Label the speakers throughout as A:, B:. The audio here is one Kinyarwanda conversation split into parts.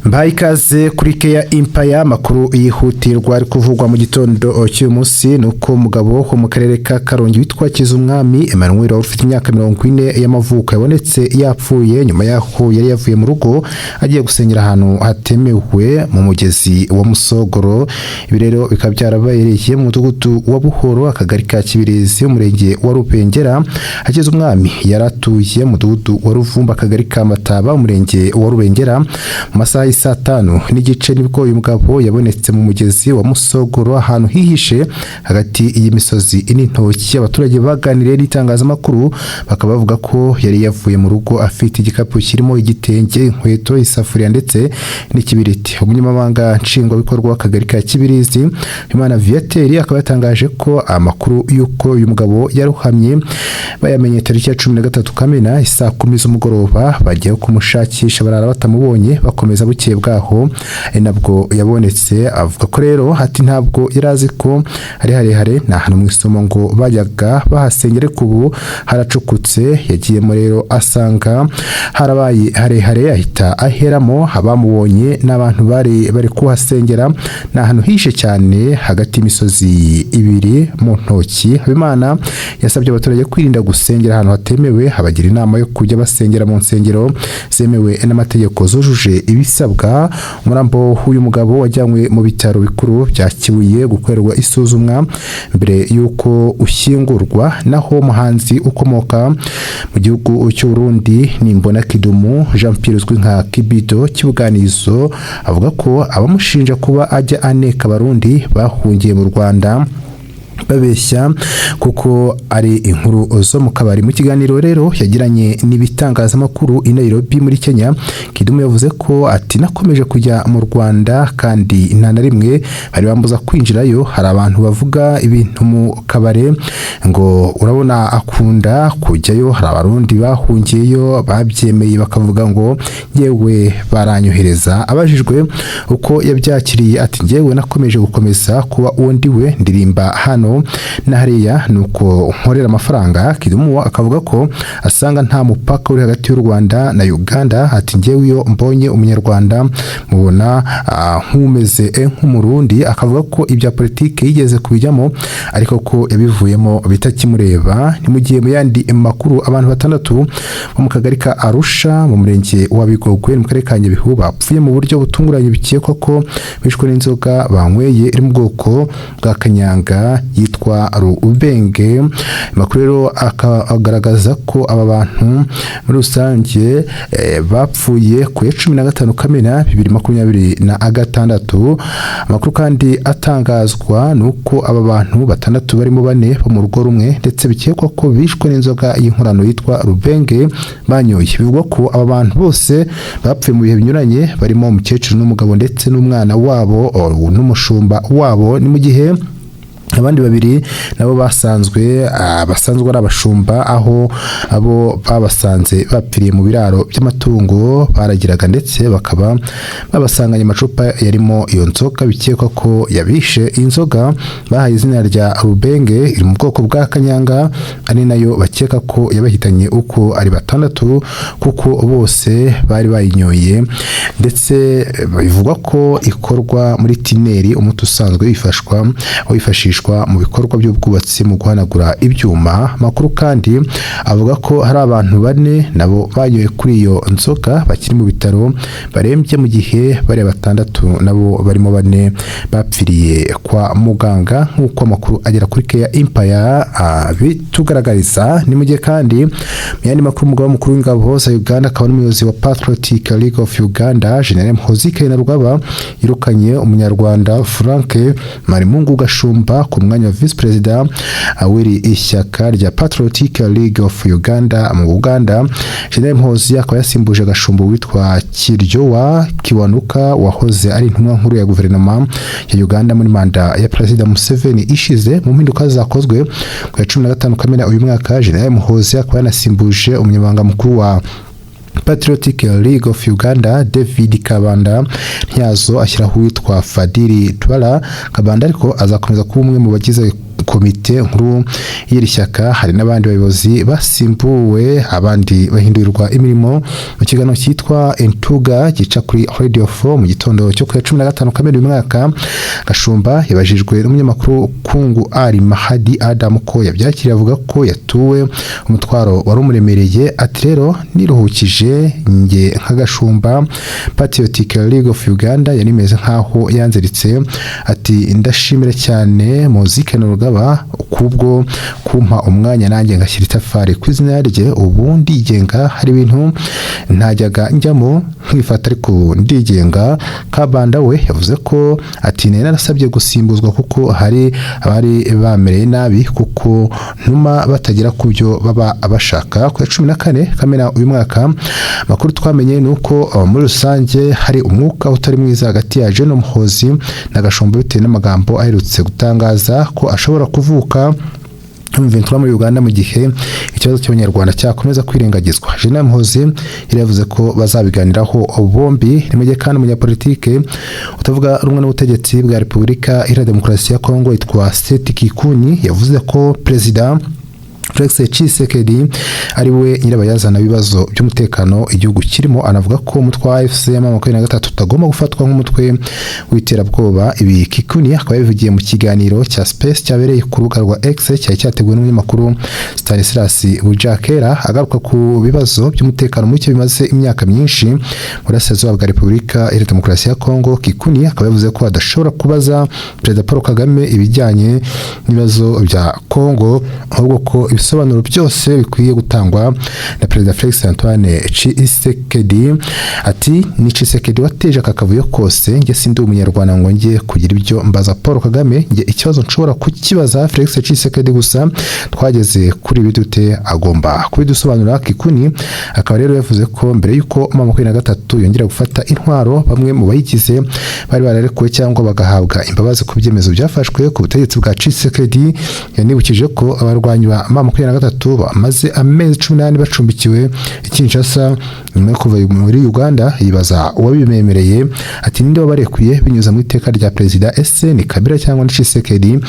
A: Mbahaye ikaze kuri Keya Impaya. Amakuru yihutirwa ari kuvugwa mu gitondo cy'uyu munsi ni uko umugabo wo mu karere ka Karongi witwa Kizumwami Emmanuel, wari ufite imyaka 40 y'amavuko, yabonetse yapfuye nyuma y'aho yari yavuye mu rugo agiye gusengera ahantu hatemewe mu mugezi wa Musogoro. Ibi rero bikaba byarabereye mu mudugudu wa Buhoro, akagari ka Kibirizi, umurenge wa Rubengera. Hakizumwami yari atuye mu mudugudu wa Ruvumba, akagari ka Mataba, umurenge wa Rubengera. Mu masaha y'i 5:30 nibwo uyu mugabo yabonetse mu mugezi wa Musogoro, ahantu hihishe hagati y'imisozi n'intoki. Abaturage baganiriye n'itangazamakuru bakaba bavuga ko yari yavuye mu rugo afite igikapu kirimo igitenge, inkweto, isafuriya ndetse n'ikibiriti. Umunyamabanga nshingwabikorwa w'akagari ka Kibirizi, Imana Viateur, akaba yatangaje ko amakuru y'uko uyu mugabo yaruhamye bayamenye tariki ya 13 Kamena saa 10 z'umugoroba. Bagiye kumushakisha barara batamubonye, bakomeza bukeye bwaho nabwo yabonetse. Avuga ko rero ati ntabwo yari azi ko ari harehare, ni ahantu mu isomo ngo bajyaga bahasengera, ariko ubu haracukutse. Yagiyemo rero asanga harabaye harehare, ahita aheramo. Abamubonye n'abantu bari bari kuhasengera. Ni ahantu hishe cyane hagati y'imisozi ibiri mu ntoki. Habimana yasabye abaturage kwirinda gusengera ahantu hatemewe, abagira inama yo kujya basengera mu nsengero zemewe n'amategeko, zujuje ibisabwa. Umurambo w'uyu mugabo wajyanywe mu bitaro bikuru bya Kibuye gukorerwa isuzumwa mbere y'uko ushyingurwa. Naho umuhanzi ukomoka mu gihugu cy'u Burundi, Nimbona Kidumu Jean Pierre uzwi nka Kibido Kibuganizo, avuga ko abamushinja kuba ajya aneka Abarundi bahungiye mu Rwanda babeshya, kuko ari inkuru zo mu kabari. Mu kiganiro rero yagiranye n'ibitangazamakuru i Nairobi muri Kenya, Kidumu yavuze ko ati nakomeje kujya mu Rwanda kandi nta na rimwe bari bambuza kwinjirayo. Hari abantu bavuga ibintu mu kabare ngo urabona akunda kujyayo. Hari Abarundi bahungiyeyo babyemeye, bakavuga ngo yewe baranyohereza. Abajijwe uko yabyakiriye, ati njyewe nakomeje gukomeza kuba uwo ndiwe, ndirimba hano na hariya, nuko nkorera amafaranga. Kidumu akavuga ko asanga nta mupaka uri hagati y'u Rwanda na Uganda. Ati njyewe iyo mbonye Umunyarwanda mubona nk'umeze nk'Umurundi. Akavuga ko ibya politiki yigeze kubijyamo, ariko ko yabivuyemo bitakimureba. Ni mu gihe mu yandi makuru, abantu batandatu bo mu kagari ka Arusha mu murenge wa Bigogwe mu karere ka Nyabihu bapfuye mu buryo butunguranye, bikekwa ko bishwe n'inzoga banyweye iri mu bwoko bwa kanyanga yitwa Rubenge. Amakuru rero agaragaza ko aba bantu muri rusange bapfuye ku ya 15 Kamena 2026. Amakuru kandi atangazwa ni uko aba bantu batandatu barimo bane bo mu rugo rumwe, ndetse bikekwa ko bishwe n'inzoga y'inkorano yitwa Rubenge banyoye. Bivugwa ko aba bantu bose bapfuye mu bihe binyuranye, barimo umukecuru n'umugabo ndetse n'umwana wabo n'umushumba wabo. Ni mu gihe abandi babiri nabo basanzwe basanzwe ari abashumba, aho abo babasanze bapfiriye mu biraro by'amatungo baragiraga, ndetse bakaba babasanganye amacupa yarimo iyo nzoga bikekwa ko yabishe. Inzoga bahaye izina rya Rubenge iri mu bwoko bwa kanyanga, ari nayo bakeka ko yabahitanye uko ari batandatu, kuko bose bari bayinyoye. Ndetse bivugwa ko ikorwa muri tineri, umuti usanzwe wifashishwa mu bikorwa by'ubwubatsi mu guhanagura ibyuma. Amakuru kandi avuga ko hari abantu bane nabo banyoye kuri iyo nzoga bakiri mu bitaro barembye, mu gihe bariya batandatu nabo barimo bane bapfiriye kwa muganga, nk'uko amakuru agera kuri Keya Impaya bitugaragariza. Ni mu gihe kandi mu yandi makuru, umugaba mukuru w'ingabo za Uganda akaba n'umuyobozi wa Patriotic League of Uganda, General Muhoozi Kainerugaba, yirukanye Umunyarwanda Frank Marimungu Gashumba ku mwanya wa Vice Perezida w'iri ishyaka rya Patriotic League of Uganda mu Uganda. General Muhoozi akaba yasimbuje Gashumba witwa Kiryowa Kiwanuka, wahoze ari intumwa nkuru ya guverinoma ya Uganda muri manda ya Perezida Museveni ishize. Mu mpinduka zakozwe ku ya 15 Kamena uyu mwaka, General Muhoozi akaba yanasimbuje umunyamabanga mukuru wa Patriotic League of Uganda, David Kabanda Ntyazo, ashyiraho uwitwa Fadili Twala. Kabanda ariko azakomeza kuba umwe mu bagize komite Komite nkuru y'iri shyaka. Hari n'abandi bayobozi basimbuwe, abandi bahindurirwa imirimo. Mu kiganiro cyitwa Entuga gica kuri Radio 4 mu gitondo cyo ku ya 15 Kamena uyu mwaka, Gashumba yabajijwe n'umunyamakuru Kungu Ali Mahadi Adam ko yabyakiriye, avuga ko yatuwe umutwaro wari umuremereye. Ati: "Rero niruhukije nge nka Gashumba, Patriotic League of Uganda yari imeze nkaho yanziritse." Ati: "Ndashimira cyane Muhoozi Kainerugaba kubwo kumpa umwanya nanjye ngashyira itafari ku izina rye. Ubu ndigenga, hari ibintu ntajyaga njyamo nkifata, ariko ubu ndigenga." Kabanda we yavuze ko ati: "Nari narasabye gusimbuzwa kuko hari abari bamereye nabi, kuko ntuma batagera ku byo baba bashaka." Ku ya 14 Kamena uyu mwaka, amakuru twamenye ni uko muri rusange hari umwuka utari mwiza hagati ya Gen Muhoozi na Gashumba, bitewe n'amagambo aherutse gutangaza ko ashobora kuvuka M23 muri Uganda mu gihe ikibazo cy'Abanyarwanda cyakomeza kwirengagizwa. Gen Muhoozi yari yavuze ko bazabiganiraho bombi. Ni mu gihe kandi umunyapolitike utavuga rumwe n'ubutegetsi bwa Repubulika Iharanira Demokarasi ya Kongo yitwa Seth Kikuni yavuze ko Perezida Felix Tshisekedi ari we nyirabayazana w'ibibazo by'umutekano igihugu kirimo, anavuga ko umutwe wa AFC M23 utagomba gufatwa nk'umutwe w'iterabwoba. Ibi Kikuni akaba yabivugiye mu kiganiro cya Space cyabereye ku rubuga rwa X, cyari cyateguwe n'umunyamakuru Stanislas Bujakera, agaruka ku bibazo by'umutekano muke bimaze imyaka myinshi mu burasirazuba bwa Repubulika Iharanira Demokarasi ya Kongo. Kikuni akaba yavuze ko adashobora kubaza Perezida Paul Kagame ibijyanye n'ibibazo bya Kongo, ahubwo ko ibisobanuro byose bikwiye gutangwa na Perezida Felix Antoine Tshisekedi. Ati: "Ni Tshisekedi wateje aka kavuyo kose. Njye sindi Umunyarwanda ngo njye kugira ibyo mbaza Paul Kagame. Njye ikibazo nshobora kukibaza Felix Tshisekedi gusa. Twageze kuri ibi dute? Agomba kubidusobanurira." Kikuni akaba rero yavuze ko mbere y'uko M23 yongera gufata intwaro, bamwe mu bayigize bari bararekuwe cyangwa bagahabwa imbabazi ku byemezo byafashwe ku butegetsi bwa Tshisekedi. Yanibukije ko abarwanyi ba M23 bamaze amezi 18 bacumbikiwe i Kinshasa nyuma yo kuva muri Uganda, yibaza uwabibemereye. Ati: "Ninde wabarekuye binyuze mu iteka rya perezida? Ese ni Kabila cyangwa ni Tshisekedi?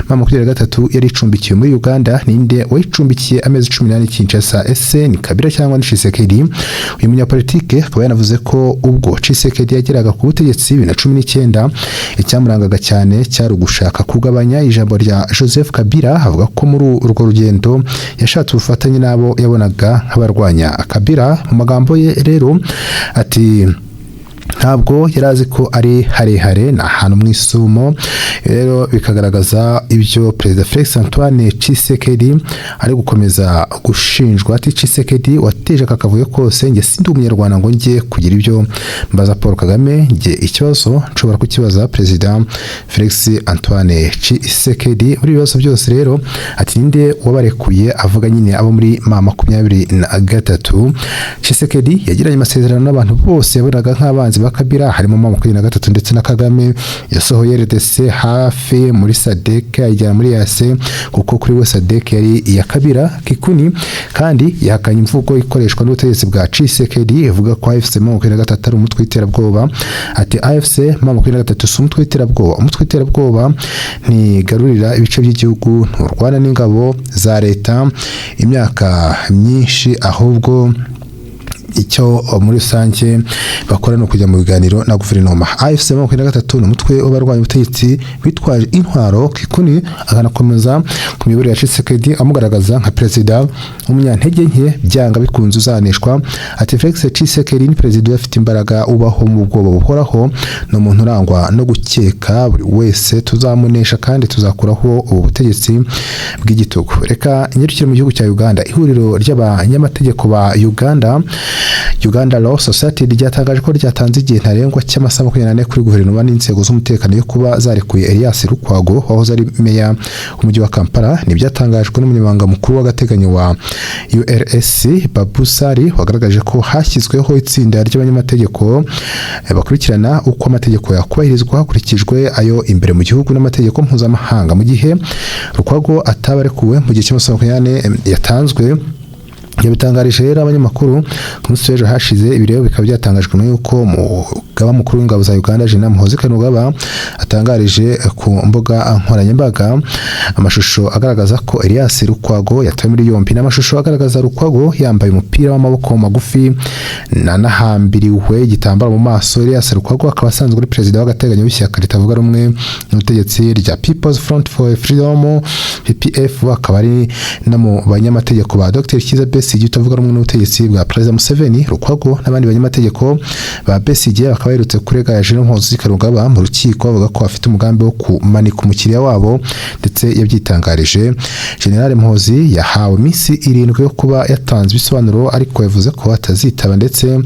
A: M23 yari icumbikiwe muri Uganda, ninde wayicumbikiye amezi 18 i Kinshasa? Ese ni Kabila cyangwa ni Tshisekedi?" Uyu munyapolitike akaba yanavuze ko ubwo Tshisekedi yageraga ku butegetsi 2019, icyamurangaga cyane cyari ugushaka kugabanya ijambo rya Joseph Kabila. Avuga ko muri urwo rugendo yashatse ubufatanye n'abo yabonaga nk'abarwanya Kabila. Mu magambo ye rero ati: "Ntabwo yari azi ko ari harehare, ni ahantu mu isumo." Rero bikagaragaza ibyo Perezida Felix Antoine Tshisekedi ari gukomeza gushinjwa. Ati: "Tshisekedi wateje aka kavuyo kose. Njye sindi Umunyarwanda ngo njye kugira ibyo mbaza Paul Kagame. Njye ikibazo nshobora kukibaza Perezida Felix Antoine Tshisekedi." Muri ibibazo byose rero ati: "Ninde wabarekuye?" Avuga nyine abo muri M23. Tshisekedi yagiranye amasezerano n'abantu bose yabonaga nk'abanzi ba Kabila, harimo M23 ndetse na Kagame. Yasohoye RDC hafi muri SADC ayijyana muri EAC, kuko kuri we SADC yari iya Kabila. Kikuni kandi yahakanye imvugo ikoreshwa n'ubutegetsi bwa Tshisekedi ivuga ko AFC M23 ari umutwe w'iterabwoba. Ati: "AFC M23 si umutwe w'iterabwoba. Umutwe w'iterabwoba ntigarurira ibice by'igihugu, nturwana n'ingabo za leta imyaka myinshi, ahubwo icyo muri rusange bakora ni ukujya mu biganiro na guverinoma. AFC M23 ni umutwe w'abarwanya ubutegetsi bitwaje intwaro." Kikuni akanakomeza ku miyoborere ya Tshisekedi, amugaragaza nka perezida w'umunyantege nke byanga bikunze uzaneshwa. Ati: "Felix Tshisekedi ni perezida udafite imbaraga, ubaho mu bwoba buhoraho, ni umuntu urangwa no gukeka buri wese. Tuzamunesha kandi tuzakuraho ubu butegetsi bw'igitugu." Reka nyarukire mu gihugu cya Uganda. Ihuriro ry'abanyamategeko ba Uganda, Uganda Law Society, ryatangaje ko ryatanze igihe ntarengwa cy'amasaha 24 kuri guverinoma n'inzego z'umutekano yo kuba zarekuye Elias Lukwago wahoze ari meya w'umujyi wa Kampala. Ni byatangajwe n'umunyamabanga mukuru w'agateganyo wa ULS, Babu Sali, wagaragaje ko hashyizweho itsinda ry'abanyamategeko bakurikirana uko amategeko yakubahirizwa hakurikijwe ayo imbere mu gihugu n'amategeko mpuzamahanga. Mu gihe Lukwago ataba arekuwe mu gihe cy'amasaha 24 yatanzwe, Yabitangarije rero abanyamakuru ku munsi w'ejo hashize. Ibi rero bikaba byatangajwe nyuma y'uko umugaba mukuru w'ingabo za Uganda, General Muhoozi Kainerugaba, atangarije ku mbuga nkoranyambaga amashusho agaragaza ko Elias Lukwago yatawe muri yombi, n'amashusho agaragaza Lukwago yambaye umupira w'amaboko magufi nanahambiriwe igitambaro mu maso. Elias Lukwago akaba asanzwe ari perezida w'agateganyo w'ishyaka ritavuga rumwe n'ubutegetsi rya People's Front for Freedom, PPF, akaba ari no mu banyamategeko ba Dr Kizza Besigye utavuga rumwe n'ubutegetsi bwa Perezida Museveni. Lukwago n'abandi banyamategeko ba Besigye bakaba baherutse kurega General Muhoozi Kainerugaba mu rukiko, bavuga ko afite umugambi wo kumanika umukiriya wabo, ndetse yabyitangarije. General Muhoozi yahawe iminsi 7 yo kuba yatanze ibisobanuro, ariko yavuze ko atazitaba, ndetse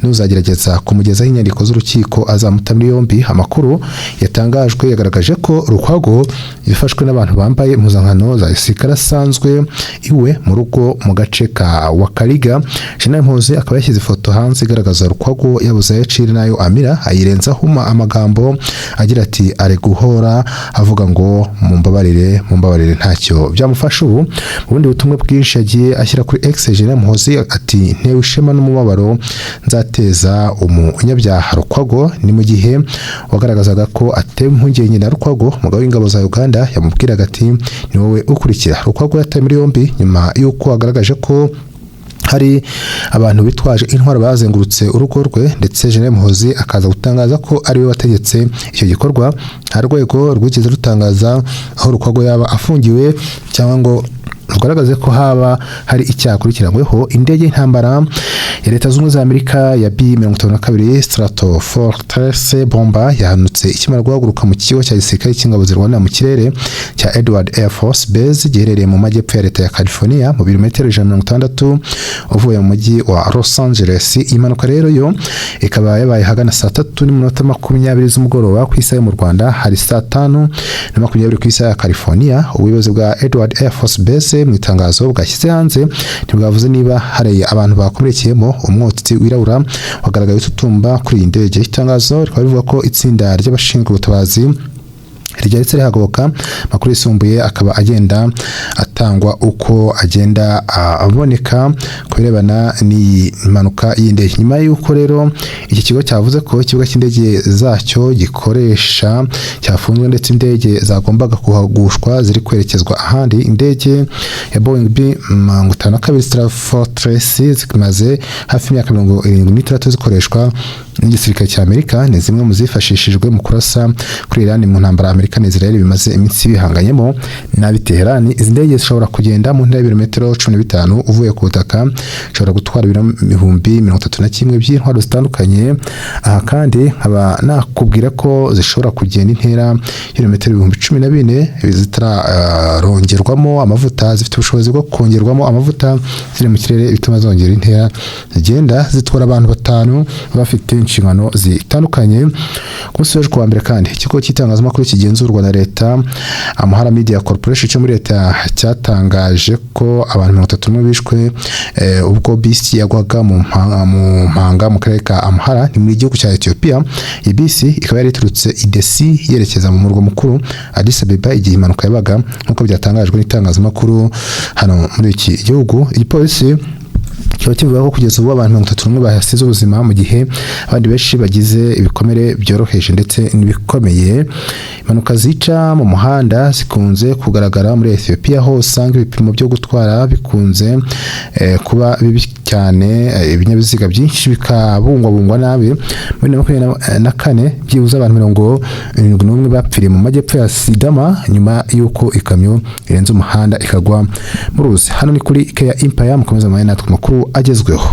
A: n'uzagerageza kumugezaho inyandiko z'urukiko azamuta muri yombi. Amakuru yatangajwe yagaragaje ko Lukwago yafashwe n'abantu bambaye impuzankano za gisirikare asanzwe iwe mu rugo mu gace ka Wakaliga. General Muhoozi akaba yashyize ifoto hanze igaragaza Lukwago yabuze ayo acira n'ayo amira, ayirenzaho amagambo agira ati: "Ari guhora avuga ngo mumbabarire, mumbabarire, ntacyo byamufasha ubu." Mu bundi butumwa bwinshi yagiye ashyira kuri X, General Muhoozi ati: "Ntewe ishema n'umubabaro nzateza umunyabyaha Lukwago." Ni mu gihe wagaragazaga ko atewe impungenge na Lukwago, umugabo w'ingabo za Uganda yamubwiraga ati: "Ni wowe ukurikira." Lukwago yatawe muri yombi nyuma y'uko agaragaje ko hari abantu bitwaje intwaro bazengurutse urugo rwe, ndetse General Muhoozi akaza gutangaza ko ari we wategetse icyo gikorwa. Nta rwego rwigeze rutangaza aho Lukwago yaba afungiwe cyangwa ngo rugaragaze ko haba hari icyaha akurikiranyweho. Indege y'intambara ya Leta Zunze Ubumwe za Amerika ya B-52 Stratofortress bomber yahanutse ikimara guhaguruka mu kigo cya gisirikare cy'ingabo zirwanira mu kirere cya Edward Air Force Base giherereye mu majyepfo ya leta ya California, mu birometero 160 uvuye mu mujyi wa Los Angeles. Iyi mpanuka rero yo ikaba yabaye ahagana saa 3:20 z'umugoroba ku isaha yo mu Rwanda, hari saa 5:20 ku isaha ya California. Ubuyobozi bwa Edward Air Force Base mu itangazo bwashyize hanze ntibwavuze niba hari abantu bakomerekeyemo. Umwotsi wirabura wagaragaye ututumba kuri iyi ndege. Itangazo rikaba rivuga ko itsinda ry'abashinzwe ubutabazi ryahise rihagoboka. Amakuru yisumbuye akaba agenda atangwa uko agenda aboneka ku birebana n'iyi mpanuka y'indege. Nyuma y'uko rero iki kigo cyavuze ko ikibuga cy'indege zacyo gikoresha cyafunzwe, ndetse indege zagombaga kuhagushwa ziri kwerekezwa ahandi. Indege ya Boeing B-52 Stratofortress zimaze hafi imyaka 76 zikoreshwa n'igisirikare cya Amerika. Ni zimwe mu zifashishijwe mu kurasa kuri Iran mu ntambara Amerika na Israel bimaze iminsi bihanganyemo n'ab'i Teheran. Izi ndege zishobora kugenda mu ntera y'ibirometero 15 uvuye ku butaka, zishobora gutwara ibiro 31,000 by'intwaro zitandukanye. Aha kandi nkaba nakubwira ko zishobora kugenda intera y'ibirometero 14,000 zitararongerwamo amavuta. Zifite ubushobozi bwo kongerwamo amavuta ziri mu kirere, bituma zongera intera zigenda. Zitwara abantu batanu bafite inshingano zitandukanye. Ku munsi w'ejo kuwa mbere kandi, ikigo cy'itangazamakuru kigenzurwa na leta, Amhara Media Corporation cyo muri leta, cyatangaje ko abantu 31 bishwe ubwo bisi yagwaga mu mpanga mu karere ka Amhara, ni muri gihugu cya Ethiopia. Iyi bisi ikaba yari iturutse i Dessie yerekeza mu murwa mukuru Addis Abeba igihe impanuka yabaga, nk'uko byatangajwe n'itangazamakuru hano muri iki gihugu. Igipolisi kikaba kivuga ko kugeza ubu abantu 31 bahasize ubuzima, mu gihe abandi benshi bagize ibikomere byoroheje ndetse n'ibikomeye. Impanuka zica mu muhanda zikunze kugaragara muri Ethiopia, aho usanga ibipimo byo gutwara bikunze kuba bibi cyane, ibinyabiziga byinshi bikabungwabungwa nabi. Muri 2024 byibuze abantu 71 bapfiriye mu majyepfo ya Sidama nyuma y'uko ikamyo irenze umuhanda ikagwa mu ruzi. Hano ni kuri Keya Empire, mukomeza mubane natwe amakuru agezweho.